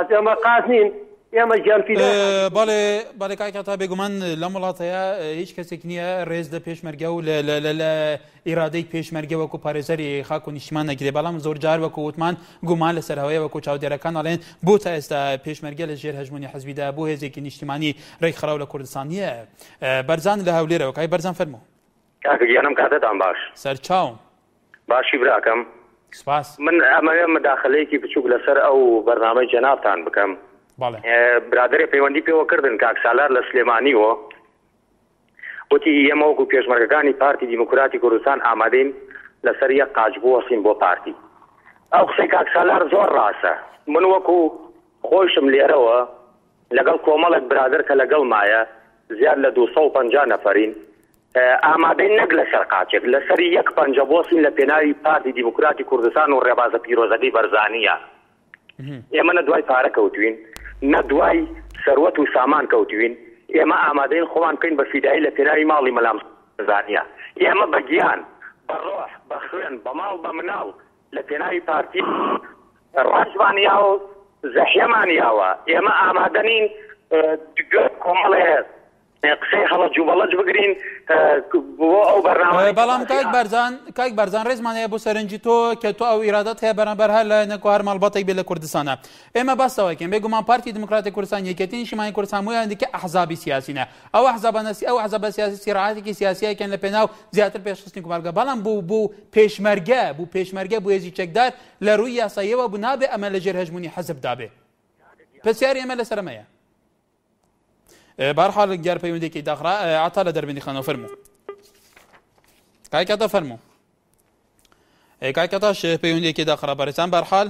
ئێمە قاز نین ئێمە گیان فیدای خاکی بەڵێ بەڵێ کاک عەتا بێگومان لەم وڵاتەیە هیچ کەسێک نییە ڕێز لە پێشمەرگە و لە لە لە لە ئیرادەی پێشمەرگە وەکو پارێزەری خاک و نیشتیمان نەگرێ بەڵام زۆر جار وەکو وتمان گومان لەسەر هەوەیە وەکو چاودێرەکان ئەڵێن بۆ تا ئێستا پێشمەرگە لە ژێر هەژمونی حزبیدا بۆ هێزێکی نیشتیمانی ڕێکخراو لە کوردستان نییە بەرزان لە هەولێرەوە کاک بەرزان فەرموو. کاکە گیان ئەم کاتەتان باش. سەرچاوم. باشی براکەم. سپاس. من ئەمەوێ مداخلەیەکی بچوک لەسەر ئەو بەرنامەی جەنابتان بکەم. بەڵێ. برادەرێ پەیوەندی پێوە کردن کاک سالار لە سلێمانیوە وتی ئێمە وەکو پێشمەرگەکانی پارتی دیموکراتی کوردستان ئامادەین لەسەر یەک قاچ بوەستین بۆ پارتی. ئەو قسەی کاک سالار زۆر ڕاستە. من وەکو خۆیشم لێرەوە لەگەڵ کۆمەڵێک برادەر کە لەگەڵمایە زیاد لە 250 نەفەرین ئامادەین نەک لەسەر قاچێک، لەسەر یەک پەنجە بوەستین لە پێناوی پارتی دیموکراتی کوردستان و ڕێبازە پیرۆزەکەی بەرزانییە. ئێمە نە دوای پارە کەوتوین، نە دوای سەروەت و سامان کەوتوین، ئێمە ئامادەین خۆمان بکەین بە فیدایی لە پێناوی ماڵی مەلا بەرزانییە. ئێمە بە گیان، بە ڕۆح، بە خوێن، بە ماڵ، بە مناڵ لە پێناوی پارتی ڕەنجمان یاوە و زەحیەمان یاوە. ئێمە ئامادە نین گوێ کۆمەڵێ قسەی هەڵەج و بەڵەج بگرین بۆ ئەو بەرنامانەی کە بەڵام باسی کاک بەرزان کاک بەرزان ڕێزمان هەیە بۆ سەرنجی تۆ کە تۆ ئەو ئیرادەت هەیە بەرامبەر هەر لایەنێک و هەر ماڵباتێک بێ لە کوردستانە ئێمە باس لەوەکەین بێگومان پارتی دیموکراتی کوردستان یەکێتی نیشتیمانی کوردستان هەموویان دیکە ئەحزابی سیاسینە ئەو ئەحزابانە ئەو ئەحزابە سیاسی سیراعاتێکی سیاسیەکەن لە پێناو زیاتر پێشخستنی کۆمەڵگە بەڵام بوو بوو پێشمەرگە بوو پێشمەرگە بۆ هێزی چەکدار لە ڕووی یاساییەوە بوو نابێ ئەمە لەژێر هەژموونی حەزبدا بێ پرسیاری ئێمە لەسەر ئەمەیە. بەهەرحاڵ دیار پەیوەندێکی داخرا عەتا لە دەربەندی خانەوە فەرموو کاک عەتا فەرموو کاک عەتاش پەیوەندێکی داخرا بەڕێزان بەهەرحاڵ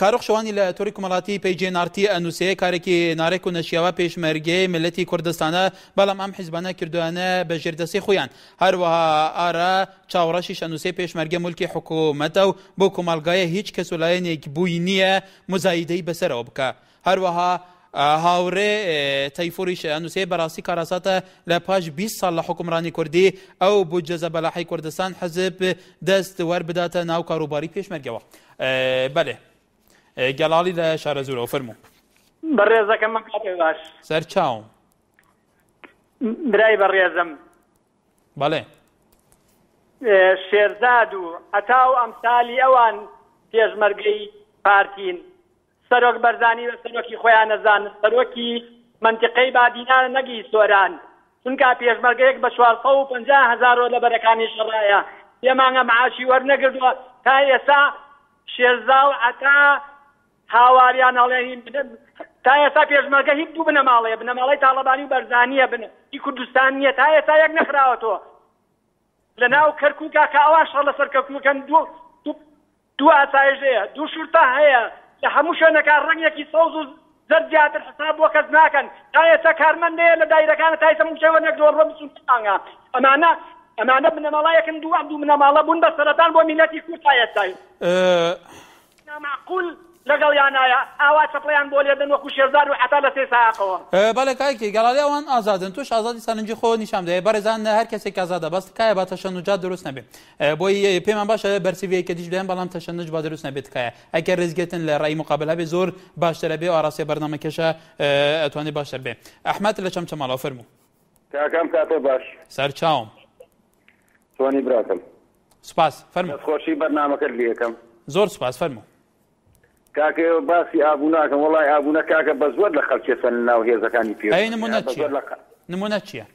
کارۆخ شوانی لە تۆری کۆمەڵاتی پەیجێ نارتی ئەنووسێ کارێکی نارێک و نەشیاوە پێشمەرگەی ملەتی کوردستانە بەڵام ئەم حیزبانە کردویانە بە ژێردەستی خۆیان هەروەها ئارا چاوڕەشیش ئەنووسێ پێشمەرگە ملکی حکوومەتە و بۆ کۆمەڵگایە هیچ کەس و لایەنێک بووی نییە موزایدەی بەسەرەوە بکا. هەروەها هاوڕێ تەیفوریش ئەنووسێ بەڕاستی کارەساتە لە پاش 20 ساڵ لە حوکمڕانی کوردی ئەو بودجە زەبەلاحەی کوردستان حزب دەست وەربداتە ناو کاروباری پێشمەرگەوە. بەلێ گەڵاڵی لە شارەزوورەوە فەرموو. بەڕێزەکەم ئەم کاتەت باش. سەرچاوم. برای بەڕێزم. بەڵێ. شێرزاد و عەتا و ئەمسالی ئەوان پێشمەرگەی پارتین سەرۆک بەرزانی بە سەرۆکی خۆیان ئەزانن سەرۆکی مەنتیقەی بادینانە نەک ئی سۆران چونکا پێشمەرگەیەک بە 450 هەزارەوە لە بەرەکانی شەڕایە سێ مانگە معاشی وەرنەگردووە تا ئێستا شێرزا و عەتا هاواریان ئەڵێن تا ئێستا پێشمەرگە هی دوو بنەماڵەیە بنەماڵەی تاڵەبانی و بەرزانیە بن هی کوردستان نییە تا ئێستا یەک نەخراوەتەوە لە ناو کەرکووکا کە ئەوان شەڕ لەسەر کەرکووکەن دوو دوو ئاسایش هەیە دوو شورتە هەیە لە هەموو شوێنەکان ڕەنگێکی سەوز و زەرد زیاتر حساب بۆ کەس ناکەن تا ئێستا کارمەند هەیە لە دایرەکانە تا ئێستا مووچەی وەرنەگرتووە ڕۆ بیست و نۆ مانگە ئەمانە ئەمانە بنەماڵەیەکن دوو ئەم دوو بنەماڵە بوون بە سەرەتان بۆ میللەتی کورد تا ئێستا نامەعقول لەگەڵیانایە ئاوا چەپڵەیان بۆ لێدەن وەکو شێرزاد و عەتا لە سێ سایەقەوە. بەڵێ کاکی گەڵاڵی ئەوان ئازادن توش ئازادی سەرنجی خۆ نیشان بدەیە بەڕێزان هەر کەسێک ئازادە بەس تکایە با تەشەنوجات دروست نەبێ بۆی پێمان باشە بەرسیڤ یەکێتیش بدەن بەڵام تەشەنوج با دروست نەبێت تکایە ئەگەر ڕێزگرتن لە ڕای مقابل هەبێ زۆر باشترە بێ و ئاراستەی بەرنامەکەشە ئەتوانێ باشتر بێ ئەحمەد لە چەمچەماڵەوە فەرموو. کاکە ئەم کاتە باش. سەرچاوم. چۆنی براکەم. سوپاس فەرموو. دەست خۆشی بەرنامەکەت لێ ئەکەم. زۆر سوپاس فەرموو. کاکە ئێوە باسی ئابوونە ئەکەن وەڵای ئابوونە کاکە بە زۆر لە خەلکێ سەن ناو هێزەکانی ئەی پێشمەرگە نمونەت بە چیە زۆر لە نمونەت چیە؟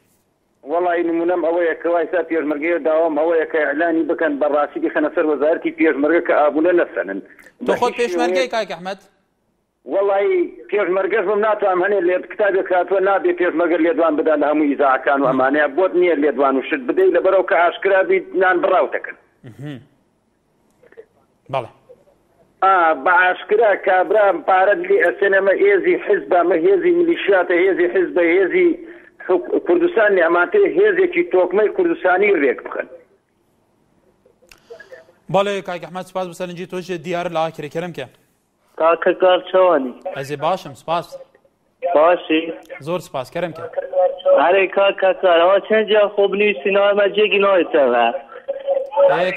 وەڵای نمونەم ئەوەیە کە وایسا پێشمەرگەیە داوام ئەوەیە کە ئیعلانی بکەن بە ڕاستی بیخەنە سەر وەزارەتی پێشمەرگە کە ئابوونە نەسەنن تۆ بە خۆت هیچ پێشمەرگەی شێوەیەک کاک ئەحمەد؟ وەڵایی پێشمەرگەش بم ناتوانم هەنێ لێت کتابێک هاتوە نابێ پێشمەرگە لێدوان بدا لە هەموو ئیزاعەکان و ئەمانەیە بۆت نیە لێدوان و شت بدەی لەبەرئەو کە ئاشکرا بیت نان بڕاو دەکەن. بەڵێ. ئا بە ئاشکرا کابرا پارەت لێ ئەسێنێ ئەمە هێزی حیزبە ئەمە هێزی میلیشیاتە هێزی حیزبە هێزی کوردستان نیە ئەمانتێ هێزێکی تۆکمەی کوردستانی رێک بخەن. بەڵێ کاک ئەحمەد سوپاس بۆ سەرنجی تۆش دیار لە ئاکرێ کەرم کە. کاکە کار چۆنی؟ ئەزێ باشم سپاس. باشی؟ زۆر سپاس کەرم کە. ئەرێ کاکە کار ئەوە چەند جار خۆ بنویسی ناوی مە جێگی ناوێتەوە.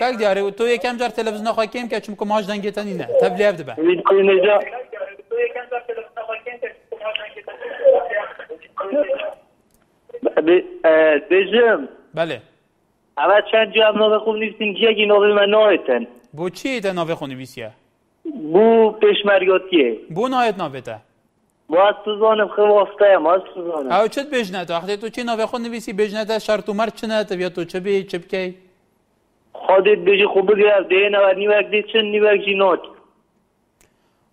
کاک دیار تۆ یەکەم جار تەلەڤزیۆنە خۆی کێم کە چونکە ماش دەنگێ تە نینە تەڤ لێ دبە. بێژم. بەلێ. ئەوە چەند جار ناوێ خۆم نویسین جیەکی ناوێ مە نایەتن. بۆ چی تە ناوێ خۆ نویسیە؟ بۆ پێشمەرگاتیێ. بۆ نایەت ناوێ تە؟ بۆ ئەز سزانم خە واستەیە ئەز سزانم. ئەو چت بێژنە تە وەختێ تۆ چی ناوێ خۆ نویسی بێژنە تە شەرت و مەرج چنە تەڤە تۆ چ بی چ بکەی؟ خودت بێژی خۆ بگرە دێنەوە نیوەک دێ چن نیوەک ژی نات.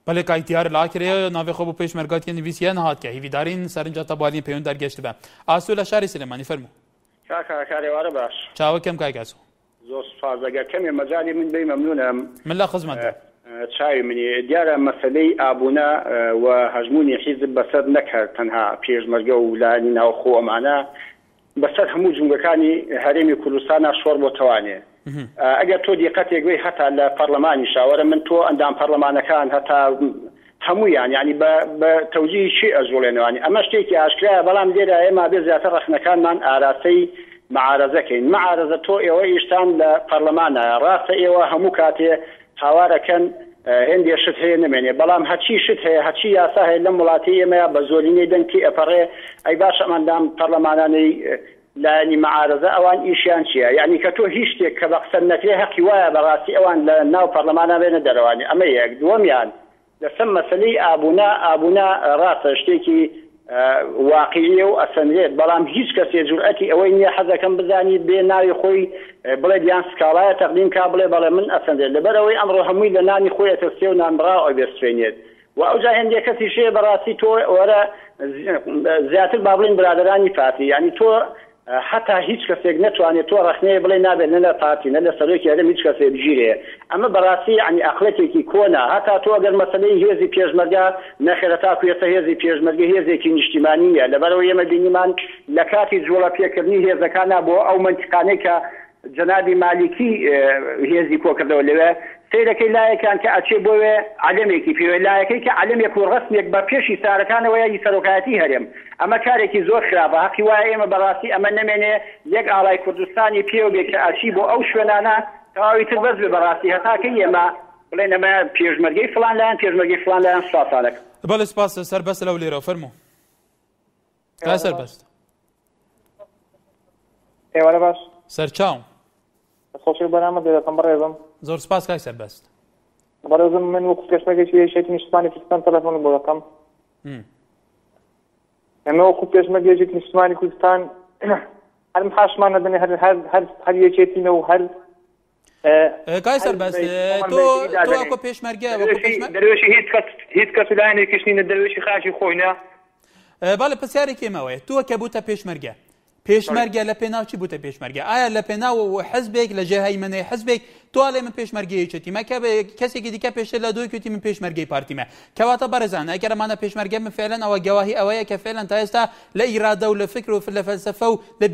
بەلێ کاک دیار لاکرێ ناوێ خۆ بۆ پێشمەرگاتیە نویسیە نهات کە هیویدارین سەرنجا تە بالین پەیوەند دەرگەشت بە. ئاسۆ لە شاری سلێمانی فەرموو. کاک هاکار ئێوارە باش. چاوەکەم کاک ئاسۆ. زۆر سوپاس ئەگەر کەمێ مەجالی من بەی مەمنونم. من لە خزمەتدام. چاوی منی. دیارە مەسەلەی ئابونە و هەژمونی حیزب بەسەر نەک هەر تەنها پێشمەرگە و لایەنی ناوخۆ ئەمانە بەسەر هەموو جومگەکانی هەرێمی کوردستانا شۆڕ بۆتەوانێ. ئەگەر تۆ دیقەتێک بەی هەتا لە پەڕلەمانیشا وەرە من تۆ ئەندام پەڕلەمانەکان هەتا هەموویان یانی بە بە تەوجیهی کێ ئەجوڵێنەوە یانی ئەمە شتێکی ئاشکرایە بەڵام لێرە ئێمە ئەبێ زیاتر ڕەخنەکانمان ئاراستەی مەعارەزە کەین مەعارەزە تۆ ئێوە ئیشتان لە پەڕلەمانایە ڕاستە ئێوە هەموو کاتێ هاوار ئەکەن هێندێ شت هەیە نەمێنێ بەڵام هەچی شت هەیە هەچی یاسا هەیە لەم وڵاتەی ئێمەیا بە زۆرینەی دەنگ تێ ئەپەڕێ ئەی باشە ئەم ئەندام پەڕلەمانانەی لایەنی مەعارەزە ئەوان ئیشیان چیە یەعنی کە تۆ هیچ شتێک کە بە قسە نەکرێ هەقی وایە بەڕاستی ئەوان لە ناو پەڕلەمانا بێنە دەرەوانی ئەمە یەک دووەمیان لەسەر مەسەلەی ئابوونە ئابوونە ڕاستە شتێکی واقیعیە و ئەسەنرێت بەڵام هیچ کەسێ جورئەتی ئەوەی نییە حەزەکەم بزانی بێ ناوی خۆی بڵێت یان سکاڵایە تەقدیم کا بڵێ بەڵێ من ئەسەنرێت لەبەرئەوەی ئەمڕۆ هەمووی لە نانی خۆی ئەترسێ و نانبڕاو ئەبێ سوێنێت وە ئەوجا هێندێ کەسیش هەیە بەڕاستی تۆ وەرە زیاتر با بڵێین برادەرانی پارتی یانی تۆ هەتا هیچ کەسێک نەتوانێت تۆ ڕەخنەیە بڵێ نابێت نە لە پارتی نە لە سەرۆکی هەرێم هیچ کەسێ بگیرێ ئەمە بەڕاستی یانی ئەقڵێتێکی کۆنە هەتا تۆ ئەگەر مەسەلەی هێزی پێشمەرگە نەخێر هەتاکو ئێستا هێزی پێشمەرگە هێزێکی نیشتیمانی نیە لەبەرئەوەی ئێمە بینیمان لە کاتی جوڵە پێکردنی هێزەکانا بۆ ئەو مەنتیقانەی کە جەنابی مالیکی هێزی کۆکردەوە لەوێ سەیرەکەی لایەکیان کە ئەچێ بۆوێ عەلەمێکی پێوێ لایەکەی کە عەلەمێک و ڕەسمێک بە پێشی سارەکانەوەیە ی سەرۆکایەتی هەرێم ئەمە کارێکی زۆر خراپە هەقی وایە ئێمە بەڕاستی ئەمە نەمێنێ یەک ئاڵای کوردستانی پێوە بێ کە ئەچی بۆ ئەو شوێنانە تەواوی تر بەس بێ بەڕاستی هەتا کەی ئێمە بڵێن ئەمە پێشمەرگەی فڵان لایەن پێشمەرگەی فڵان لایەن سوپاستان ئەکەم. بەڵێ سوپاس سەربەست لەو لێرەوە فەرموو. کا سەربەست. ئێوارە باش. سەرچاوم. خۆشی بەرامە دەکەم بەڕێزم. زۆر سپاس کاک سەربەست. بەڕێزم من وەکو پێشمەرگێکی یەکێتی نیشتمانی کوردستان تەلەفۆنم بۆ دەکەم. ئێمە وەکو پێشمەرگێکی نیشتمانی کوردستان هەر محاشمان نەدەنێ هەر هەر هەر هەر یەکێتینە و هەر کاک سەربەست تۆ تۆ وەکو پێشمەرگە وەکو پێشمەرگە دەروێشی هیچ کەس هیچ کەس و لایەنێکیش نینە دەروێشی خاکی خۆینە. بەڵێ پرسیارێکی ئێمەوەیە تۆ کە بووتە پێشمەرگە پێشمەرگە لە پێناو چی بووتە پێشمەرگە ئایا لە پێناو حزبێک لە ژێر هەیمەنەی حزبێک تۆ ئەڵێ من پێشمەرگەی یەکێتیمە کە کەسێکی دیکە پێشتر لە دوی کوتی من پێشمەرگەی پارتیمە کەواتە بەڕێزان ئەگەر ئەمانە پێشمەرگە من فعلا ئەوە گەواهی ئەوەیە کە فعلا تا ئێستا لە ئیرادە و لە فکر و لە فەلسەفە و لە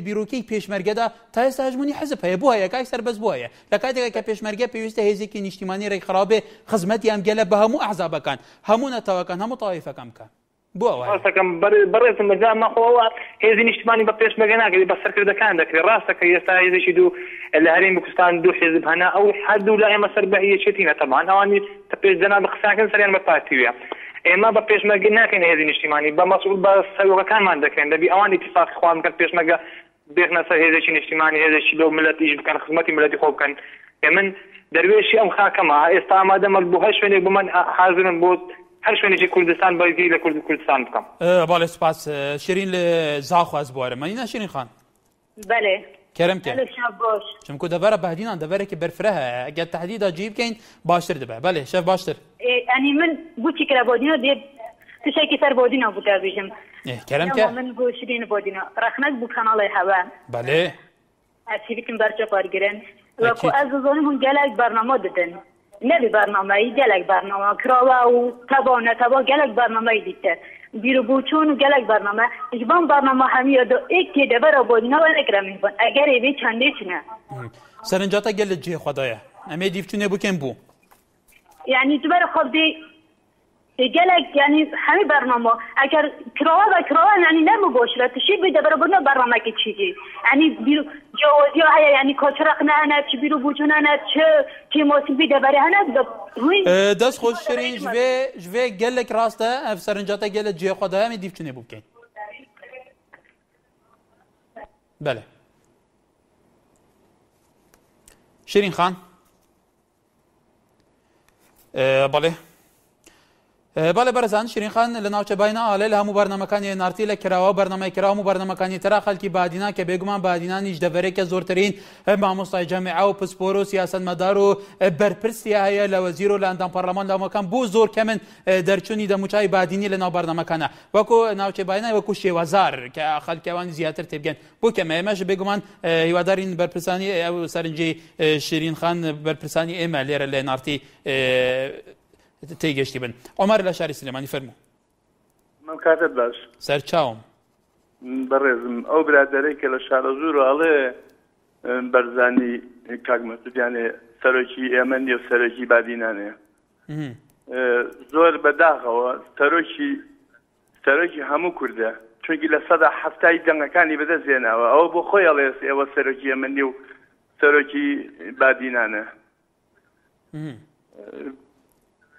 بیرۆکەی پێشمەرگەدا تا ئێستا هەژموونی حزب هەیە بۆ هەیە کاک سەربەست بۆ هەیە لە کاتێکا کە پێشمەرگە پێویستە هێزێکی نیشتیمانی ڕێکخراو بێ خزمەتی ئەم گەلە بە هەموو ئەحزابەکان هەموو نەتەوەکان هەموو تاویفەکان بکا بۆ ئەوە هەیە. ڕاستەکەم بەڕێزم بەجا مەخۆ ئەوە هێزی نیشتمانی بە پێشمەرگە ناکرێت بە سەرکردەکان دەکرێت ڕاستە کە ئێستا هێزێکی دوو لە هەرێمی کوردستان دوو حیزب هەنە ئەو هەردوو لا ئێمە سەر بە یەکێتینە تەبعەن ئەوانی کە پێش جەنابت قسەیان کرد سەریان بە پارتیویە ئێمە بە پێشمەرگە ناکەین هێزی نیشتیمانی بە مەسئول بە سەرۆکەکانمان دەکرێن دەبی ئەوان ئیتیفاقی خۆیان بکەن پێشمەرگە بێخنە سەر هێزێکی نیشتیمانی هێزێکی لۆ مللەت ئیش بکەن خزمەتی مللەتی خۆ بکەن ئێ من دەروێشی ئەم خاکەمە ئێستا ئامادەمە بۆ هەر شوێنێک بۆ من حازرم بۆ هەر شوێنێکی کوردستان بەرگری لە کورد کوردستان بکەم. بەڵێ سوپاس شیرین لە زاخۆ ئەز بوارم مەنینا شیرین خان. بەلێ. کەرم کە. ئەلو شەف باش. چمکو دەڤەرە بەهدینان دەڤەرێکی بەرفرە هەیە ئەگەر تەهدیدا جی بکەین باشتر دەبێ بەلێ شەف باشتر. ئەنی من بوچی کرا بۆدینۆ دێ تشێکی سەر بۆدینۆ بوو بیژم. کەرم کە. من بۆ شرین بۆدینۆ ڕەخنەک بوو کەناڵێ هەوە. بەلێ. ئەسیبکم بەرچە پارگرن وەکو ئەز دزانم هون گەلەک بەرنامە ددن نەبی بەرنامەیی گەلەک بەرنامە کراوە و تەبا نەتەبا گەلەک بەرنامەی دیتە بیر و بۆچوون و گەلەک بەرنامە ji van بەرنامە هەمیە دو ئێک تێ دەبەرە بۆدینەوە نەکرا میهبان ئەگەرێ بێ چەندێ چنە. سەرنجاتە گەل لە جێ خودایە ئەمێ دیفچونێ بکەین بوو. یعنی تو بەرە خۆ بدێ گەلەک یعنی هەمی بەرنامە ئەگەر کراوە بە کراوە یعنی نەمباشرە تشی بێ دەبەرە بۆ بەرنامەکە چیدی یعنی بیر. جیاوازیا هەیە یعنی کا چ رەخنە هەنە چ بیر و بۆچوون هەنە چ کێماسی بی دەڤەرێ هەنە هوین دەست خۆش شرین ژ vê ژ vê gelek rast e ev serinca te gelek cihê xwe daye em ê dîvçûnê bû bikin. Belê. Şirîn xan. بەڵێ بەڵێ بەرزان شیرین خان لە ناوچە باینە ئالێ لە هەموو بەرنامەکانی نارتی لە کراوە بەرنامەی کراوە هەموو بەرنامەکانی ترا خەڵکی بادینان کە بێگومان بادینانیش دەڤەرێکە زۆرترین مامۆستای جامیعە و پسپۆر و سیاسەتمەدار و بەرپرسی هەیە لە وەزیر و لە ئەندام پەرلەمان لە هەمووەکان بۆ زۆر کەمن دەرچوونی دەموچاوی بادینی لە ناو بەرنامەکانە وەکو ناوچەی باینە وەکو شێوەزار کە خەڵکەوانی زیاتر تێبگەن بۆ کەمە ئێمەش بێگومان هیوادارین بەرپرسانی ئەو سەرنجی شیرین خان بەرپرسانی ئێمە لێرە لە نارتی تێگەشتی بن. عومەر لە شاری سلێمانی فەرموو. مەم کاتت باش. سەرچاوم. بەڕێزم ئەو برادەرەی کە لە شارەزوور ئەڵێ بەرزانی کاک مەسعود یانێ سەرۆکی ئێمە نییە و سەرۆکی بادینانێ زۆر بەداخەوە سەرۆکی سەرۆکی هەموو کوردە چونکی 70% دەنگەکانی بەدەست هێناوە ئەوە بۆ خۆی ئەڵێ ئێوە سەرۆکی ئێمە نییە و سەرۆکی بادینانە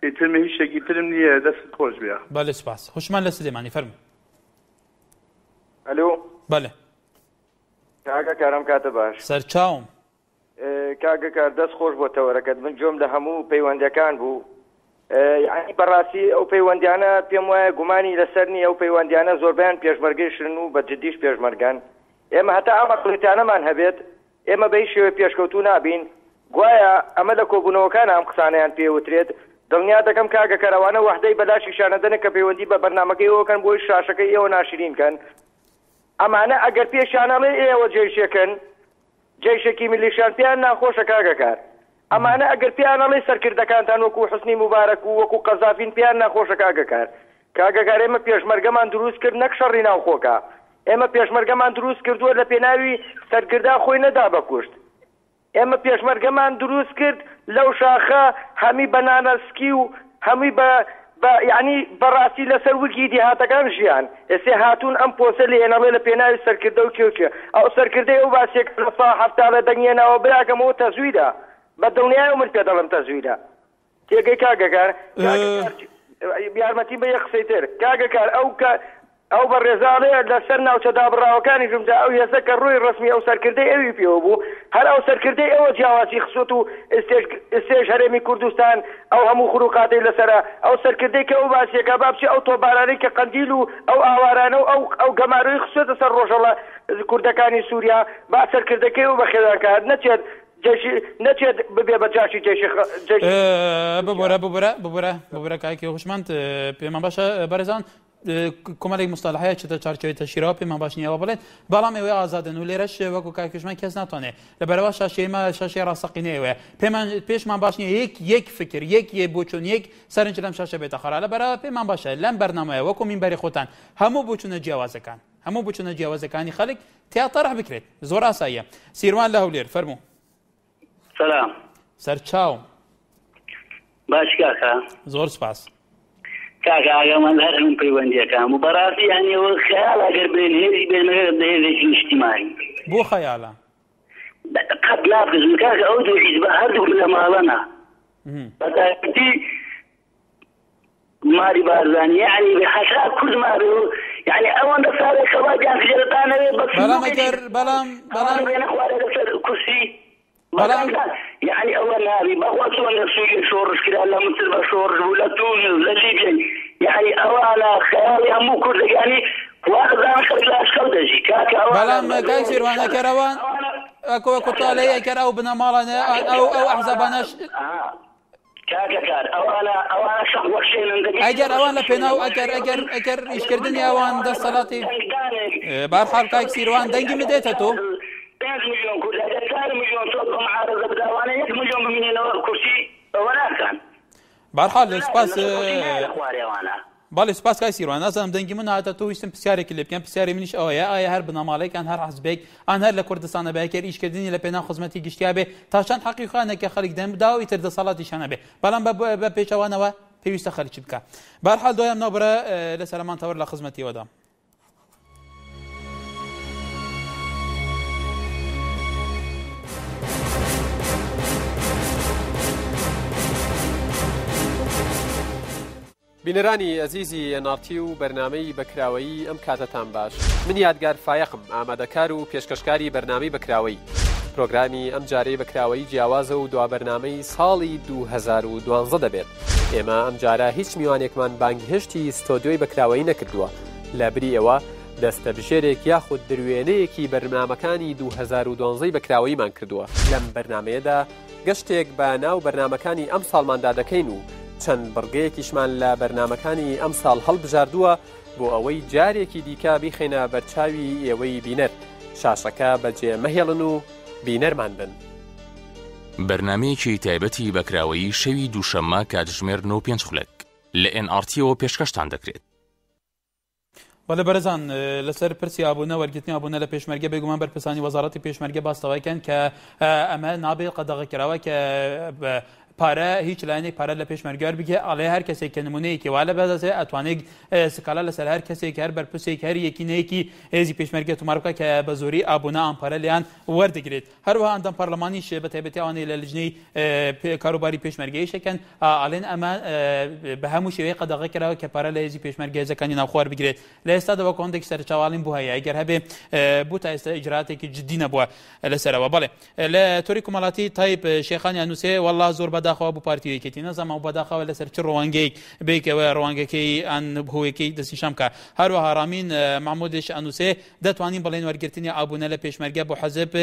ئیتر من هیچ شتێکی ترم نییە دەستت خۆش بێ. بەلێ سوپاس. هوشمان لە سلێمانی فەرموو. ئەلۆ. بەلێ. کاکە کارم کاتە باش. سەرچاوم. کاکە کار دەست خۆش بۆ تەوەرەکەت من گوێم لە هەموو پەیوەندەکان بوو یعنی بەڕاستی ئەو پەیوەندیانە پێم وایە گومانی لەسەر نییە ئەو پەیوەندیانە زۆربیان پێشمەرگەیشن و بە جدیش پێشمەرگەن ئێمە هەتا ئەم ئەقڵیتانەمان هەبێت ئێمە بە هیچ شێوەیەک پێشکەوتوو نابین، گوایە ئەمە لە کۆبوونەوەکانا ئەم قسانەیان پێ وترێت، دڵنیا دەکەم کاکە کەر ئەوانە وەحدەی بە لاشیشیان ئەدەنێ کە پەیوەندی بە بەرنامەکەی ئێوە کەن بۆی شاشەکەی ئێوە ناشرین کەن، ئەمانە ئەگەر پێشیان ئەڵێ ئێوە جەیشێکن، جەیشێکی میلیشیان پێیان ناخۆشە کاکە کار، ئەمانە ئەگەر پێیان ئەڵێی سەرکردەکانتان وەکو حوسنی موبارەک و وەکو قەزافین پێیان ناخۆشە کاکە کار. کاکە کار ئێمە پێشمەرگەمان دروست کرد نەک شەڕی ناوخۆ کا. ئێمە پێشمەرگەمان دروست کردووە لە پێناوی سەرکردا خۆی نەدا بە کوشت. ئێمە پێشمەرگەمان دروست کرد لەو شاخە هەمی بە نانەسکی و هەمووی بە بە یەعنی بە ڕاستی لەسەر ورگی دیهاتەکان ژیان. ئێستێ هاتوون ئەم پۆستە لێ ئێنەڵێ لە پێناوی سەرکردە و کێ و کێ. ئەو سەرکردەی ئەو باسیە کە 70% لە دەنگ هێناوە براکەم ئەوە تەزویرە. بە دڵنیایەوە من پێ دەڵێم تەزویرە. تێگەی کاکە کار؟ کاکە کار یارمەتیم بە یەک قسەی تر. کاکە کار ئەو کە ئەو بەڕێزە ئەڵێ لەسەر ناوچە دابڕاوەکانیشم جا ئەو هێزە کە ڕووی ڕەسمی ئەو سەرکردەی ئەوی پێوە بوو هەر ئەو سەرکردەی ئەوە جیاوازی خسوت و ئستێژ ئستێژ هەرێمی کوردستان ئەو هەموو خروقاتەی لەسەرە ئەو سەرکردەی کە ئەو باسیەکا با بچێ ئەو تۆپبارانەی کە قەندیل و ئەو ئاوارانە و ئەو ئەو گەمارۆی خسوێتە سەر ڕۆژەڵە کوردەکانی سوریا با سەرکردەکەی ئەو بەخێویان کات نەچێت جەیشی نەچێت ببێ بە جاشی جەیشی جەیشی ببورە ببورە ببورە ببورە کاکی هوشمەند پێمان باشە بەرێزان کۆمەڵێک مستەلح هەیە چێتە چارچێوەی تەشیرەوە پێمان باش نییە ئەوە بڵێن بەڵام ئێوە ئازادن و لێرەش وەکو کاک هوشمەند کەس ناتوانێت لەبەرەوە شاشەی ئێمە شاشەی ڕاستەقینەی ئێوەیە پێمان پێشمان باش نییە یەک یەک فکر یەک یە بۆچوون یەک سەرنج لەم شاشە بێتە خەرا لەبەرەوە پێمان باشە لەم بەرنامەیە وەکو مینبەری خۆتان هەموو بۆچوونە جیاوازەکان هەموو بۆچوونە جیاوازەکانی خەڵک تیا تەرح بکرێت زۆر ئاساییە سیروان لە هەولێر فەرموو سلام سەرچاوم باش کاکە زۆر سپاس. کاکە ئاگامان لە هەر هەموو پەیوەندیەکان بوو بەڕاستی یانی ئەوە خەیاڵە ئەگەر بڵێن هێزی پێشمەرگە دەبنە هێزێکی نیشتیمانی. بۆ خەیاڵە؟ قەت ناپرسم کاکە ئەو دوو حیزبە هەردوو بنەماڵەنە بەتایبەتی ماری بارزانی یعنی هەتا کورد مابێ و یعنی ئەوەندە ساڵێک خەباتیان کردە تا نەوێ بە بەڵام ئەگەر بەڵام بەڵام بێنە خوارێ لەسەر کورسی بەڵام یعنی ئەوە نابی بەخوا چۆن لە سوریە شۆڕش کرا لە میسر بە شۆڕش بوو لە تونس لە لیبیای یعنی ئەوانە خەیاڵی هەموو کوردێک یعنی وازان خەڵک لە ئەشکەوت دەژی کاکە ئەوانە بەڵام کاک سیروان ئەگەر ئەوان وەکو وەکو تۆ ئەڵێی ئەگەر ئەو بنەماڵانە ئەو ئەو ئەحزابانەش کاکە کار ئەوانە ئەوانە شەق وەشێنن دەبی ئەگەر ئەوان لە پێناو ئەگەر ئەگەر ئەگەر ئیشکردنی ئەوان دەسەڵاتی بارحاڵ کاک سیروان دەنگی من دێتە تۆ پێنج ملیۆن کورد ئەگەر چوار ملیۆن سۆز بە معارەزە بدا ئەوانە یەک ملیۆن بمینێنەوە کورسی ئەوە ناکەن بارحاڵ سپاس کورسی نایەنە خوارێ ئەوانە. بەڵێ سوپاس کاک سیروان نازانم دەنگی من هاتە تۆ ویستم پرسیارێکی لێ بکەم پرسیاری منیش ئەوەیە ئایا هەر بنەماڵەیەک یان هەر حزبێک ئان هەر لە کوردستانە بێ ئەگەر ئیشکردنی لە پێناو خزمەتی گشتیا بێ تا چەند حەقی خۆیانە کە خەڵک دەنگ بدا و ئیتر دەسەڵاتیشیان هەبێ بەڵام بە پێچەوانەوە پێویستە خەڵکی بکا بەهەرحاڵ دوای ئەم ناوبرە لەسەر هەمان تەوەر لە خزمەتیەوەدام. بینەرانی ئەزیزی ئێن ئاڕ تی و بەرنامەی بەکراوەیی ئەم کاتەتان باش من یادگار فایەقم ئامادەکار و پێشکەشکاری بەرنامەی بەکراوەیی پرۆگرامی ئەم جارەی بەکراوەیی جیاوازە و دوا بەرنامەی ساڵی 2012 دەبێت ئێمە ئەم جارە هیچ میوانێکمان بانگهێشتی ستۆدیۆی بەکراوەیی نەکردووە لە بری ئەوە دەستەبژێرێک یاخود دروێنەیەکی بەرنامەکانی 2012 بەکراوەییمان کردووە لەم بەرنمەیەدا گەشتێک بە ناو بەرنامەکانی ئەمساڵماندا دەکەین و چەند بڕگەیەکیشمان لە بەرنامەکانی ئەمساڵ هەڵبژاردووە بۆ ئەوەی جارێکی دیکە بیخەینە بەرچاوی ئێوەی بینەر. شاشەکە بەجێ مەهێڵن و بینەرمان بن. بەرنامەیەکی تایبەتی بەکراوەیی شەوی دووشەممە کاتژمێر نۆ و پێنج خولەک لە ئێن ئاڕ تیەوە پێشکەشتان دەکرێت. بەڵێ بەرزان لەسەر پرسی ئابوونە وەرگرتنی ئابوونە لە پێشمەرگە بێگومان بەرپرسانی وەزارەتی پێشمەرگە باس لەوەکەن کە ئەمە نابێت قەدەغە کراوە کە پارە هیچ لایەنێک پارە لە پێشمەرگەر بگێ ئەڵێ هەر کەسێک کە نمونەیەکی وا لە بەدەستێ ئەتوانێت سکالا لەسەر هەر کەسێک هەر بەرپرسێک هەر یەکینەیەکی هێزی پێشمەرگە تۆمار بکە کە بە زۆری ئابوونە ئەم پارە لێیان وەردەگرێت. هەروەها ئەندام پەرلەمانیش بە تایبەتی ئەوانەی لە لجنەی کاروباری پێشمەرگەیش دەکەن ئەڵێن ئەمە بە هەموو شێوەیە قەدەغە کراوە کە پارە لە هێزی پێشمەرگە هێزەکانی ناوخۆ وەربگرێت. لە ئێستادا وەکو هەندێک سەرچاوە ئەڵێن بوو هەیە ئەگەر هەبێ بوو تا ئێستا ئیجراتێکی جدی نەبووە لەسەرەوە. بەڵێ لە تۆری کۆمەڵاتی تایب شێخانی ئەنووسێ والله زۆر بەداخەوە بۆ پارتی و یەکێتی نەزانم ئەو بەداخەوە لەسەر چ ڕوانگەیەک بێکەوە ڕوانگەکەی ئان هۆیەکەی دەستنیشان بکە. هەروەها ڕامین مەحمودیش ئەنووسێ دەتوانین بڵێین وەرگرتنی ئابوونە لە پێشمەرگە بۆ حزب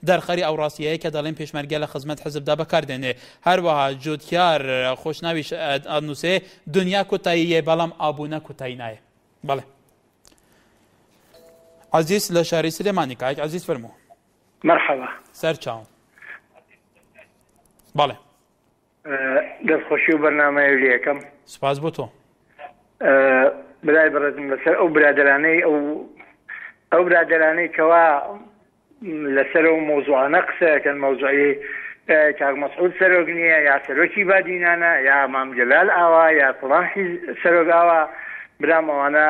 دەرخەری ئەو ڕاستییەیە کە دەڵێن پێشمەرگە لە خزمەت حزبدا بەکاردێنێ. هەروەها جوتیار خۆشناویش ئەنووسێ دنیا کۆتایی یە بەڵام ئابوونە کۆتایی نایە. بەڵێ. عەزیز لە شاری سلێمانی کاک عەزیز فەرموو. مەرحەبا. سەرچاوم. بەڵێ. دەستخۆشی و بەرنامەیە لێ ئەکەم. سوپاس بۆ تۆ. برای بەڕێزم لەسەر ئەو برادەرانەی ئەو ئەو برادەرانەی کەوا لەسەر ئەو مەوزوعانە قسە ئەکەن مەوزوعی کاک مەسعود سەرۆک نییە یا سەرۆکی بادینانە یا مام جەلال ئاوا یا فڵان حیز سەرۆک ئاوا برام ئەوانە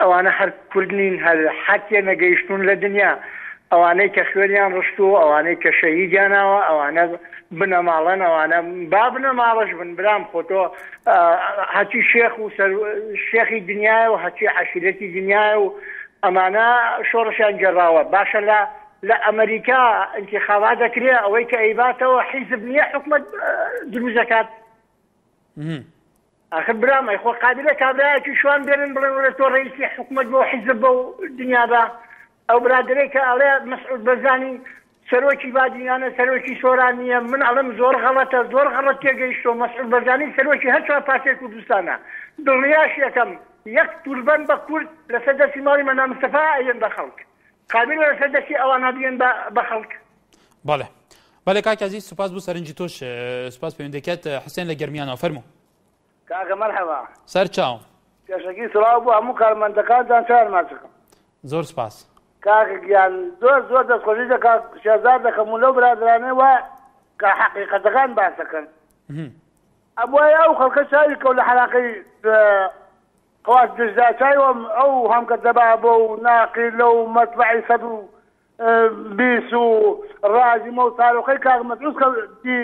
ئەوانە هەر کورد نین هەر حەک تێنەگەیشتوون لە دنیا ئەوانەی کە خوێنیان ڕشتووە ئەوانەی کە شەهیدیان ناوە ئەوانە بنەماڵەن ئەوانە با بنەماڵەش بن برام خۆ تۆ هەچی شێخ و سەر شێخی دنیایە و هەچی عەشیرەتی دنیایە و ئەمانە شۆڕشیان گێڕاوە باشە لە لە ئەمریکا انتخابات دەکرێ ئەوەی کە ئەیباتەوە حیزب نییە حکومەت دروست دەکات ئاخر برام ئەی خۆ قابیلە کابرایەکی شوان بێنن بڵێن وەرە تۆ ڕئیسی حکومەت بۆ حیزب بە و دنیا بە ئەو برادەرەی کە ئەڵێ مەسعود بەرزانی سەرۆکی بادینانە سەرۆکی سۆران نییە من ئەڵێم زۆر غەڵەتە زۆر غەڵەت تێگەیشتووە مەسعود بەرزانی سەرۆکی هەر چوار پارچەی کوردستانە دڵنیاشی ئەکەم یەک توربەن بە کورد لەسەر دەستی ماڵی مەلا مستەفا ئەیەن بە خەڵک قابیلە لەسەر دەستی ئەوانە بیەن بە خەڵک. بەڵێ بەڵێ کاک عەزیز سوپاس بۆ سەرنجی تۆش سوپاس پەیوەندەکەت حسێن لە گەرمیانەوە فەرموو. کاکە مەرحەبا. سەر چاوم. پێشەکی سڵاو بۆ هەموو کارمەندەکانتان چاویان ماچەکەم. زۆر سوپاس. کاکە گیان زۆر زۆر دەستخۆشی لە کاک شێرزاد دەکەم و لەو برادەرانەی وا کە حەقیقەتەکان باس دەکەن. ئەبوایە ئەو خەڵکە چاوی کەو لە حەلاقەی قوات دژدا چاوی ئەو هەمکە دەبابە و ناقیلە و مەتبەعی 120 و ڕازیمە و سارۆقەی کاک مەسعود کە دی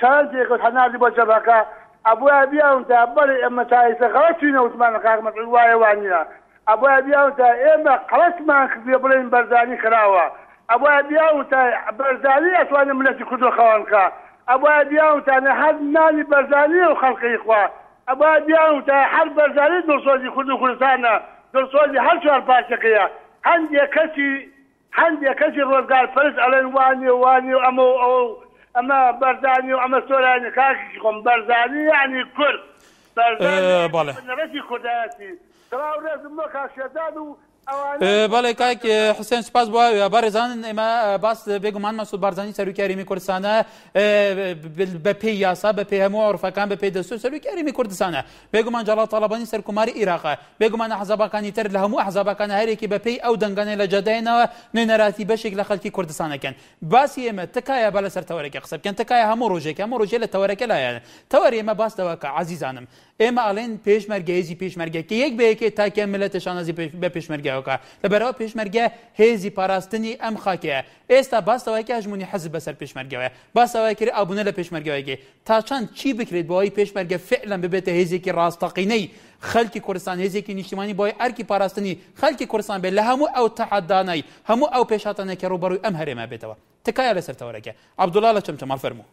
چەند پێکەوت هەناردی بۆ جەبهەکە ئەبوایە بیاونتا بەڵێ ئێمە تا ئێستا غەڵەت چوینە وتمان کاک مەسعود وایە وا نییە ئەبوایە بیاونتا ئێمە قەڵەتمان کردوە بڵێین بەرزانی خراوە ئەبوایە بیاونتا بەرزانی ئەتوانێ ملەتی کوردۆ خەوان بکا ئەبوایە بیاونتانێ هەر نانی بەرزانیە و خەڵقی خوا ئەبوایە بیاونتا هەر بەرزانی دڵسۆزی کورد و کوردستانە دڵسۆزی هەر چوار پارچەکەیە هەندێ کەسی هەندێ کەسی ڕۆزگار پەرست ئەڵێن وانیە و وانیە و ئەمە و ئەوە و ئەمە بەرزانی و ئەمە سۆرانی کاکی خۆم بەرزانی یەعنی کورد بەرزانی یەعنی بەڵێ. بنەڕەتی کوردایەتی سڵاو ڕێزم بۆ کاک شێرزاد و ئەوانەی بەڵێ کاک حوسێن سوپاس بۆ بەڕێزان ئێمە باس بێگومان مەسعود بارزانی سەرۆکی هەرێمی کوردستانە بەپێی یاسا بەپێی هەموو عورفەکان بەپێی دەستور سەرۆکی هەرێمی کوردستانە بێگومان جەڵاڵ تاڵەبانی سەرکۆماری ئیراقە، بێگومان ئەحزاباکانی تر لە هەموو ئەحزابەکان هەرێکی بە پێی ئەو دەنگانەی لە جادەیانەوە نوێنەراتی بەشێک لە خەلکی کوردستان ئەکەن. باسی ئێمە تکایە با لەسەر تەوەرەکە قسە بکەن تکایە هەموو ڕۆژێک هەموو ڕۆژێ لە تەوەرەکە لایەن تەوەری ئێمە باس لەوە کە عەزیزانم. ئێمە ئەڵێن پێشمەرگە هێزی پێشمەرگە کە یەک بە یەکێ تاکە ملەتە شانازی بە پێشمەرگەوە کا. لەبەرئەوە پێشمەرگە هێزی پاراستنی ئەم خاکەیە. ئێستا باس لەوە کە هەژموونی حزب بەسەر پێشمەرگەوەیە. باس لەوە کرێ ئابوونە لە پێشمەرگەوە کێ. تا چەند چی بکرێت بۆ ئەوەی پێشمەرگە فعلا ببێتە هێزێکی ڕاستەقینەی خەلکی کوردستان، هێزێکی نیشتیمانی بۆ ئەوەی ئەرکی پاراستنی خەلکی کوردستان بێت لە هەموو ئەو تەحەدانەی، هەموو ئەو پێشهاتانەی کە ڕووبەڕووی ئەم هەرێمە بێتەوە. تکایە لەسەر تەوەرەکە. عەبدوڵا لە چەمچەماڵ فەرموو.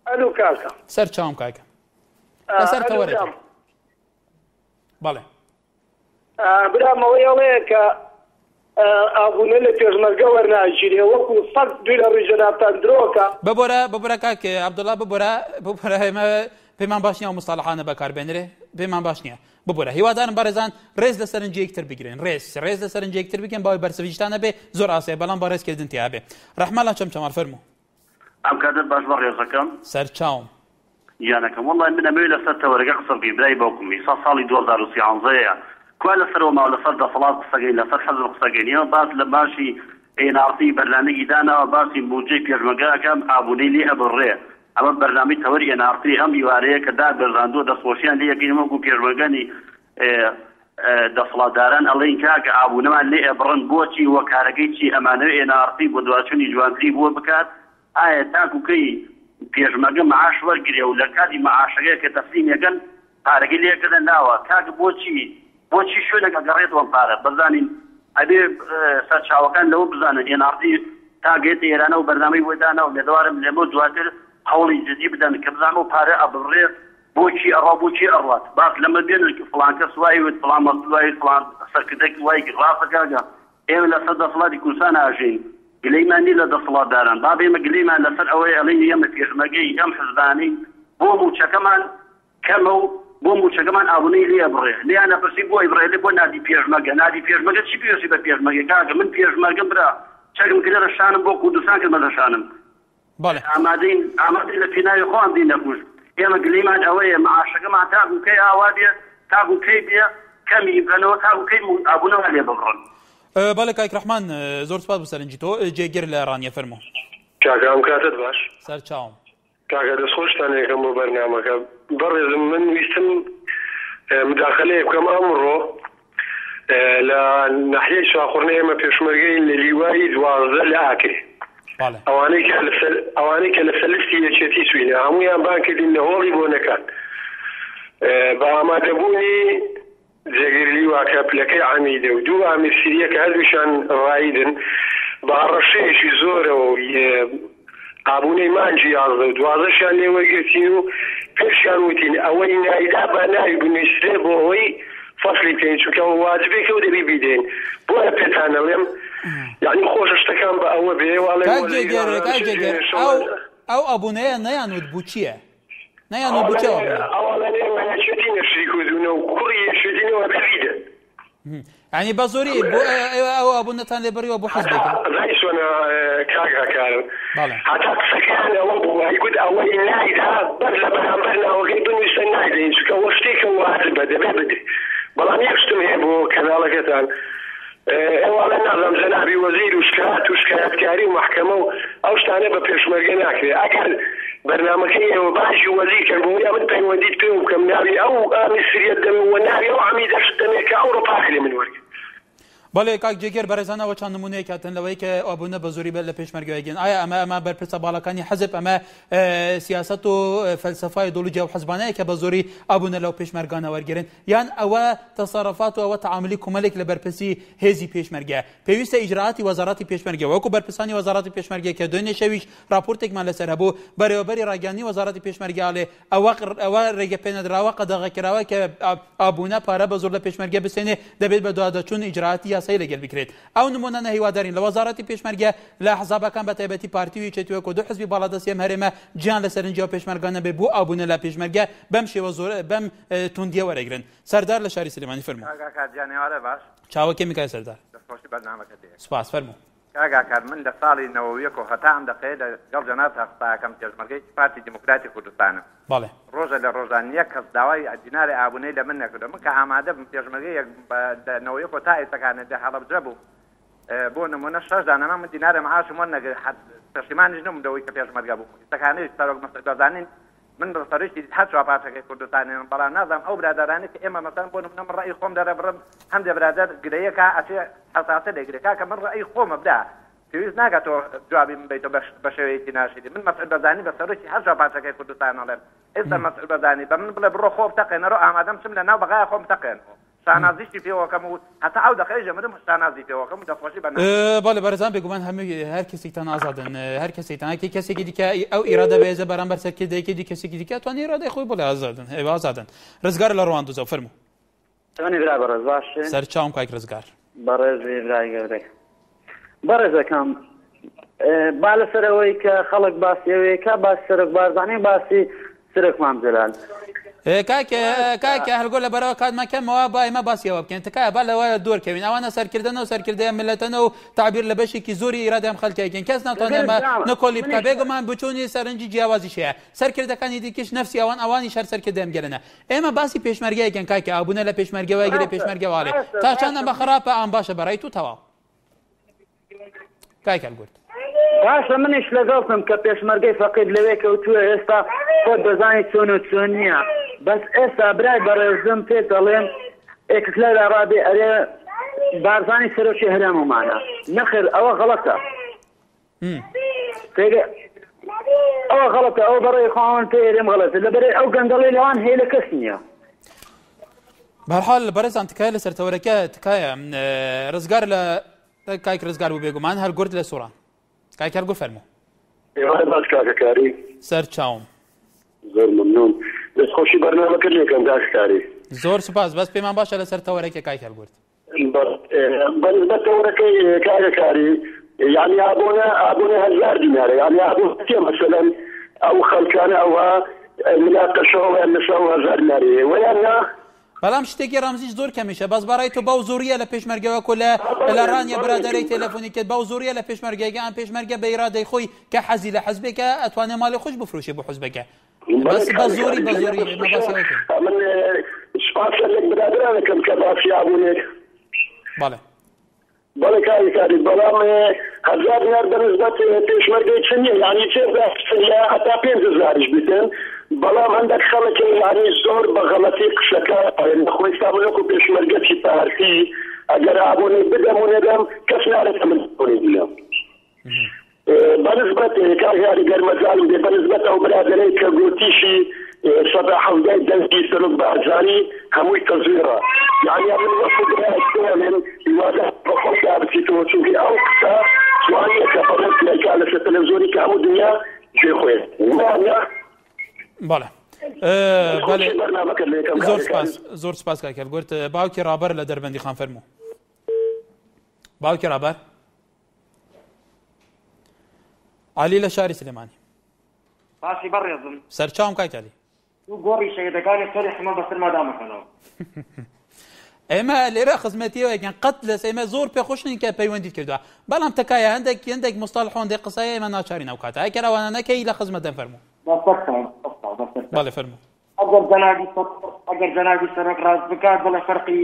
ئەلو کاکە. سەر چاوم کاکە. لەسەر تەوەرەکە. بەڵێ. برام ئەوەی ئەڵێ کە ئابوونە لە پێشمەرگە وەرناگیرێ وەکو سەگ دوور لە ڕووی جەنابتان درۆکە. ببورە ببورە کاک عەبدوڵا ببورە ببورە ئێمە پێمان باش نییە ئەو مستەڵەحانە بەکاربێنرێ پێمان باش نییە ببورە هیوادارم بەڕێزان ڕێز لە سەرنجی یەکتر بگرن ڕێز ڕێز لە سەرنجی یەکتر بگرن باوی بەرسڤیشتان نەبێ زۆر ئاسایە بەڵام بە ڕێزکردن تیا بێ ڕەحمە لە چەمچەماڵ فەرموو. ئەم کاتەت باش بەڕێزەکەم. سەرچاوم. گیانەکەم وەڵای من ئەمەوێ لەسەر تەوەرەکە قسە بکەین برای باوکم ئیسا ساڵی 2013 یە کوا لەسەرەوە ماوە لەسەر دەسەڵات قسەکەین لەسەر حزب قسەکەین ئێمە باس لە باشی NRT بەرنامەیەکی داناوە باسی بودجەی پێشمەرگە ئەکا ئابونەی لێ ئەبڕێ ئەمە بەرنامەی تەوەری NRT ئەم ئیوارەیە کە دابەزاندووە دەستخۆشیان لێ ئەکەین وەکو پێشمەرگانی دەسڵاتداران ئەڵێین کاکە ئابونەمان لێ ئەبڕن بۆچی هۆکارەکەی چی ئەمانەوێ NRT بەدواچونی جوانتری بۆ بکات ئایا تاکو کەی پێشمەرگە معاش وەرگرێ و لە کاتی معاشەکەی کە تەسلیمی ئەکەن پارەکەی لێ ئەکەنە لاوە کاکە بۆچی بۆچی شوێنێک ئەگەڕێتەوە ئەم پارە بزانین ئەبێ سەرچاوەکان لەوە بزانن NRT تا گەێتە ئێرانە و بەرنامەی بۆ دانا و مێدەوارم لەمە دواتر هەوڵی جدی بدەن کە بزانم ئەو پارە ئەبڕێ بۆ کی ئەڕا بۆ کێ ئەڕوات باس لەمە بێنن کە فڵان کەس وای وت فڵان مەسئول وای وت فڵان سەرکردەک وای کرد ڕاستە کاکە ئێمە لەسەر دەسەڵاتی کوردستان ئاژین گلەیمان نیە لە دەسەڵاتداران بابە ئێمە گلەیمان لەسەر ئەوەیە ئەڵێین ئێمە پێشمەرگەی ئەم حزبانەین بۆ موچەکەمان کەمە و بۆ موچەکەمان ئابونەی لێ ئەبڕێ لێیان ئەپرسی بۆ ئەیبڕێ لێ بۆ نادی پێشمەرگە نادی پێشمەرگە چی پێویستی بە پێشمەرگە کاکە من پێشمەرگەم برا چەکم کردە شانم بۆ کوردستان کردمە شانم بەڵێ. ئامادەین ئامادەین لە پێناوی خۆمان بدەین لە کوشت. ئێمە گلەیمان ئەوەیە مەعاشەکەمان تاکو کەی ئاوا بێ، تاکو کەی بێ کەمی بکەنەوە، تاکو کەی ئابوونەمان لێ ببڕن. بەڵێ کاک ڕەحمان زۆر سوپاس بۆ سەرنجی تۆ. جێگر لە ڕانیە فەرموو. کاکە ئەم کاتەت باش. سەرچاوم. کاکە دەستخۆشتان ئەکەم بۆ بەرنامەکە. بەڕێزم من ویستم مداخەلەیەک بکەم ئەمڕۆ لە ناحیەی سواخوڕنە ئێمە پێشمەرگەین لە لیوای 12 لە ئاکرێ ئەوانەی کە لەسەر ئەوانەی کە لەسەر لیستی یەکێتی چوینە هەموویان بان کردین لە هۆڵی بۆنەکان بە ئامادەبوونی جێگر لیوا کە پلەکەی عەمیدە و دوو ئامیر سریە کە هەردووکیان ڕایدن بە هەڕەشەیەکی زۆرەوە و ئابوونەی مانگی 11 و دوازدەشیان لێ وەرگرتین و پێشیان وتین ئەوەی نایدا با ناوی بنویسرێ بۆ ئەوەی فەسلی بکەین چونکە ئەوە واجبێکە و دەبی بیدەین بۆیە پێتان ئەڵێم یعنی خۆشە شتەکان بە ئەوە بێ واڵێ کاک جێگر کاک جێگر ئەو ئەو ئابوونەیە نەیانوت بوو چییە؟ نەیانوت بوو چییە ئەو ئەوانە ئێمە یەکێتی نەشری کردوونە و کوڕی یەکێتینەوە بێ بیدەن یعنی بە زۆری بۆ ئێوە ئەو ئابوونەتان لێ بڕیوە بۆ حزبێکە زانی چۆنە کاک هەکار هەتا قسەکەیان ئەوە بوو ئەیگوت ئەوەی نایدا بەر لە بەرامبەر ناوەکەی بنووسە نایدەین چونکە ئەوە شتێکە واجبە دەبێ بدرێ بەڵام یەک شتم هەیە بۆ کەناڵەکەتان ئێوە ئەڵێن نازانم جەنابی وەزیر و شکایەت و شکایەتکاری و مەحکەمە و ئەو شتانە بە پێشمەرگە ناکرێ ئەگەر بەرنامەکەی ئێوە بانگی وەزیر کەن بۆ ئەوەی ئەمن پەیوەندیت پێوە بکەم ناوی ئەو میسریەت دەمێ و ناوی ئەو عەمیدەشت دەمێ کە ئەوڕۆ پارەی لە من وەرگرت. بەڵێ کاک جێگر بەڕێزان ئەوە چەند نمونەیەک هاتن لەوەی کە ئابوونە بە زۆری بەر لە پێشمەرگەوە گەن ئایا ئەمە ئەمە بەرپرسە باڵاکانی حەزب ئەمە سیاسەت و فەلسەفای دۆڵی جیا و حەزبانەیە کە بە زۆری ئابوونە لەو پێشمەرگانە وەرگرن یان ئەوە تەسەڕفات و ئەوە تەعاملی کومەلێک لە بەرپرسی هێزی پێشمەرگە پێویستە ئیجرائاتی وەزاڕەتی پێشمەرگە وەکو بەرپرسانی وەزاڕەتی پێشمەرگە کە دوێنێ شەویش ڕاپۆرتێکمان لەسەر هەبوو بەرێوەبەری ڕاگەیاندنی وەزاڕەتی پێشمەرگە ئەڵێ ئەوە ئەوە ڕێگە پێنەدراوە قەدەغەکراوە کە ئابوونە پارە بە زۆر لە پێشمەرگە بسێنێ دەبێت بە دواداچوون ئیجرائاتی یاسایی لەگەل بکرێت ئەو نمونانە هیوادارین لە وەزاڕەتی پێشمەرگە لە حزابەکان بە تایبەتی پارتی و یەکێتی وەکو دوو حزبی باڵادەستی ئەم هەرێمە جیان لە سەرنجی ئەو پێشمەرگانە بێ بۆ ئابوونە لە پێشمەرگە بەم شێوە زۆر بەم توندیە وەرەگرن سەردار لە شاری سلێمانی فەرموو. کاک ئاکار گیان ئێوارە باش. چاوەکەمی کاک سەردار. دەستخۆشی بەرنامەکەت لێ ئەکەم. سوپاس فەرموو. کاک ئاکار من لە ساڵی 91 و هەتا ئەم دەقەیە لە گەڵ جەنابتا قسە ئەکەم پێشمەرگەیەکی پارتی دیموکراتی کوردستانم. بەڵێ. ڕۆژە لە ڕۆژان یەک کەس داوای دینارێ ئابونەی لە من نەکردوە من کە ئامادە بم پێشمەرگەیەک بم بە لە 91 و تا ئێستەکانێ لە هەڵەبجە بووم بۆ نمونە شەش دانە من دینارێ معاشم وەرنەگرت حەت پەشیمانیش نەبووم لەوەی کە پێشمەرگە بووم ئێستەکانێش سەرۆک مەسعود بارزانی. من بە سەرۆکی هەر چوار پارچەکەی کوردستانێنم بەڵام نازانم ئەو برادەرانەی کە ئێمە مەسەلەن بۆ نمونە من ڕەئی خۆم دەرەبڕم هەندێ برادەر گلەیەکا ئەچێ حەساسە لێگرێ کاکە من ڕەئی خۆمە برا پێویست ناکا تۆ جوابی من بەیتەوە بە شێوەیەکی ناشیرین من مەسعود بەرزانی بە سەرۆکی هەر چوار پارچەکەی کوردستان ئەڵێم ئێستا مەسعود بەرزانی بە من بڵێ بڕۆ خۆ بتەقێنەرۆ ئامادەم چم لە ناو بەغایە خۆم بتەقێنمەوە شانازیشی پێوەکەم و هەتا ئەو دەقەیش ئەمرم شانازی پێوەکەم و دەستخۆشی بە بەڵێ بەرزان بێگومان هەموو هەر کەسێکتان ئازادن هەر کەسێکتان هەرکی کەسێکی دیکە ئەو ئیرادە بەهێزە بەرامبەر سەرکردەیەکی دی کەسێکی دیکە توانێ ئیرادەی خۆی بڵێ ئازادن ئێوە ئازادن ڕزگار لە ڕواندزەوە فەرموو چۆنی برا بەڕێز باشی؟ سەرچاوم کاک ڕزگار. بەڕێزی برای گەورەی بەڕێزەکەم با لەسەر ئەوەی کە خەڵک باسی ئەوەیە کە باسی سەرۆک بارزانی و باسی سەرۆک مام جەلال. کاکە کاکە هەلگۆ لە بەرەوە کات مەکەمەوە با ئێمە باسی ئەوە بکەین تکایە با لەوە دوور کەوین ئەوانە سەرکردەنە و سەرکردەیە ملەتەنە و تعبیر لە بەشێکی زۆری ئیرادی ئەم خەلکەکەین کەس ناتوانێت ئەمە نکۆلی بکە بێگومان بچوونی سەرنجی جیاوازیش هەیە سەرکردەکانی دیکەش نەفسی ئەوان ئەوانیش هەر سەرکردەی ئەم گەلەنە ئێمە باسی پێشمەرگەیەکەن کاکە ئابوونە لە پێشمەرگە وایگرێ پێشمەرگە واڵێ تا چەند ئەمە خراپە ئەم باشە بەڕای تو تەواو کاک هەلگورد. باشە منیش لەگەڵتم کە پێشمەرگەی فەقیر لەوێ کەوتووە ئێستا خۆت دەزانی چۆن و چۆن نییە بەس ئێستا برای بەڕێزم پێت دەڵێم ئێکس لەولا ڕابێ ئەرێ بارزانی سەرۆکی هەرێممانە نەخێر ئەوە غەڵەتە تێگە ئەوە غەڵەتە ئەوە بەڕێ خۆمان پێ ئەرێم غەڵەتە لەبەرێ ئەو گەندەڵی لەوان هەیە لە کەس نییە. بەرحال بەڕێزان تکایە لەسەر تەوەرەکە تکایە ڕزگار لە کاک ڕزگار بوو بێگومان هەر گورد لە سوڕان کاک هەرگو فەرموو. ئێوارە باش کاکە کاری. سەر چاوم. زۆر ممنون دەست خۆشی بەرنامەکەت لێکەم کاکە کاری. زۆر سوپاس بەس پێمان باشە لەسەر تەوەرەکە کاک هەرگورد. بەنسبەت تەوەرەکەی کاکە کاری یعنی ئابۆنە ئابۆنە هەزار دینارە یعنی ئابۆنە چیە مەسەلەن ئەو خەڵکانە ئەوها مناقەشەوە لەسەر ئەو هەزار دینارەیە وەیان نا بەڵام شتێکی ڕەمزیش زۆر کەمیشە بەس بەڕای تۆ بەو زۆریە لە پێشمەرگەوە کۆ لە لە ڕانیە برادەرەی تەلەفۆنی کرد بەو زۆریە لە پێشمەرگەیگە ئەم پێشمەرگە بە ئیرادەی خۆی کە حەزی لە حزبێکە ئەتوانێ ماڵی خۆش بفرۆشێ بۆ حزبەکە بەس بە زۆری بە زۆری ئێمە باسی ئەوە کەین. من سوپاس لە برادەران دەکەم کە باسی ئابوونێک بەڵێ بەڵێ کاک کاری بەڵام هەزار دینار بە نسبەت پێشمەرگەی چ نییە یعنی چێ یا هەتا پێنج هەزاریش بیتن بەڵام هەندێک خەڵک یعنی زۆر بە غەڵەتی قسەکە خۆی سابوونەکو پێشمەرگەچی پارتی ئەگەر ئابوونی بدەم و نەدەم کەس نارێتە من ئابوونی بدەم بەنسبەت کاک یاری گەر مەجالم بێ بەنسبەت ئەو برادەرەی کە گۆتیشی سەدا حەڤدای دەنگی سەرۆک بارزانی هەمووی تەزویڕە یانی ئەمن وەکو برایەک پێڵێم هیوادارم بە خۆتدا بچیتەوە چونکە ئەو قسە جوان نیە کە بەڕێز دایکا لەسەر تەلەڤزیۆنی کە هەموو دنیا گوێ خۆیە نا نا بەڵێ بەڵێ زۆر سپاس زۆر سپاس کاک هەلگورد باوکی ڕابەر لە دەربەندی خان فەرموو باوکی ڕابەر عەلی لە شاری سلێمانی. باشی بەڕێزم. سەرچاوم کاک عەلی. تو گۆڕی شەهیدەکانی سەری حمە بەسەرما دامەکەنەوە. ئێمە لێرە خزمەتیەوەکەن قەت لەس ئێمە زۆر پێخۆش نین کە پەیوەندیت کردووە بەڵام تکایە هەندێک هەندێک مستەڵح هەندێک قسەیە ئێمە ناچارین ئەو کاتە ئەگەر ئەوانە نەکەی لە خزمەتم فەرموو. بەڵێ فەرموو. ئەگەر جەنابی ئەگەر جەنابی سەرۆک ڕاست بکات بڵێ فەرقی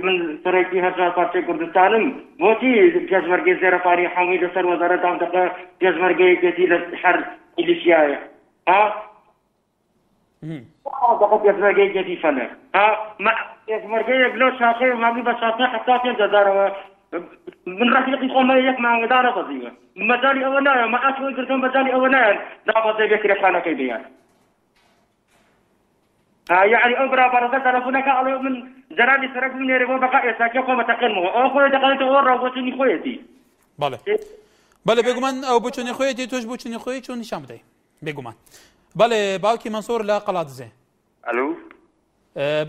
من سەرۆکی هەر پارچەی کوردستانم بۆچی پێشمەرگەی زێرەفانی حەمووی لەسەر وەزارەت دام دەقە پێشمەرگەی یەکێتی لە هەر میلیشیایە ها دەقە پێشمەرگەی یەکێتی فەلە ها پێشمەرگەیەک لەو شاخەیە ماڵی بە 475 هەزارەوە من ڕەفیقی خۆم یەک مانگە دانەبەزیوە مەجالی ئەوە نایە مەعاش وەرگرتم مەجالی ئەوە نایەن دابەزێ بێ کرێخانەکەی بێیان ها یەعنی ئەو برا بەڕێزە تەلەفونەکە ئەڵێ من جەنابی سەرەک بمنێرێ بۆ بەقا ئێستا کێ خۆمە تەقێنمەوە ئەوە خۆی دەقێنێتەوە ئەوە ڕاوبۆچوونی خۆیەتی. بەڵێ بەڵێ بێگومان ئەو بۆچوونی خۆیەتی تۆش بۆچوونی خۆی چۆن نیشان بدەی بێگومان بەڵێ باوکی مەنسوور لە قەڵادزێ. ئەلو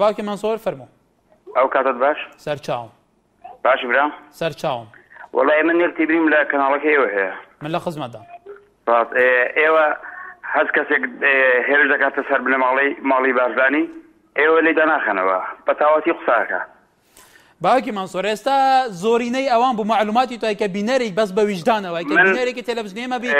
باوکی مەنسوور فەرموو. ئەو کاتت باش. سەرچاوم. باشی برا. سەرچاوم. وەڵای من یەک تێبینیم لە کەناڵەکەی ئێوە هەیە. من لە خزمەتدام. ڕاست ئێوە هەر کەسێک هێرش دەکاتە سەر بنەماڵەی ماڵی بارزانی ئێوە لێی داناخەنەوە بە تاواتی قساکە. باوکی مەنسوور ئێستا زۆرینەی ئەوان بوو مەعلوماتی تۆ کە بینەرێک بەس بە ویژدانەوە کە بینەرێکی تەلەڤزیۆنی ئێمە بی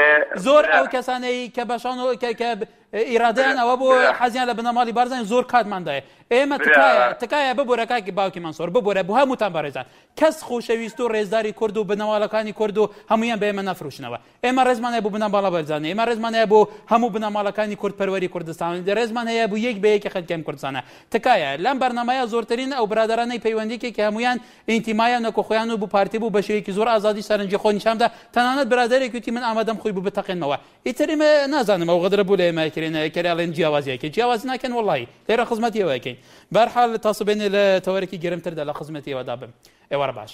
زۆر ئەو کەسانەی کە بەشان و کە کە ئیرادەیان ئەوە بۆ حەزیان لە بنەماڵی بارزانی زۆر کاتماندایە ئێمە تکایە تکایە ببورە کاکی باوکی مەنسوور ببورە بۆ هەمووتان بەڕێزان کەس خۆشەویست و ڕێزداری کورد و بنەماڵەکانی کورد و هەموویان بە ئێمە نەفروشنەوە ئێمە ڕێزمان هەیە بۆ بنەماڵە بەرزانی ئێمە ڕێزمان هەیە بۆ هەموو بنەماڵەکانی کورد پەروەری کوردستان ڕێزمان هەیە بۆ یەک بە یەکی خەلکی ئەم کوردستانە تکایە لەم بەرنامەیە زۆرترین ئەو برادەرانەی پەیوەندی کە هەموویان ئینتیمایان وەکو خۆیان و بۆ پارتی بوو بە شێوەیەکی زۆر ئازادی سەرنجی خۆ نیشاندا تەنانەت برادەرێک وتی من ئامادەم خۆی بۆ بتەقێنمەوە ئیتر ئێمە نازانم ئەو غەدرە بۆ لە ئێمە ئەکرێن کەرێ ئەڵێن جیاوازی ئەکەین جیاوازی ناکەن وەڵڵاهی لێرە خزمەتی ئێوە ئەکەین بەرحاڵ تا سبەینێ لە تەوەرێکی گەرمتردا لە خزمەتی ئێوەدا بم ئێوارە باش.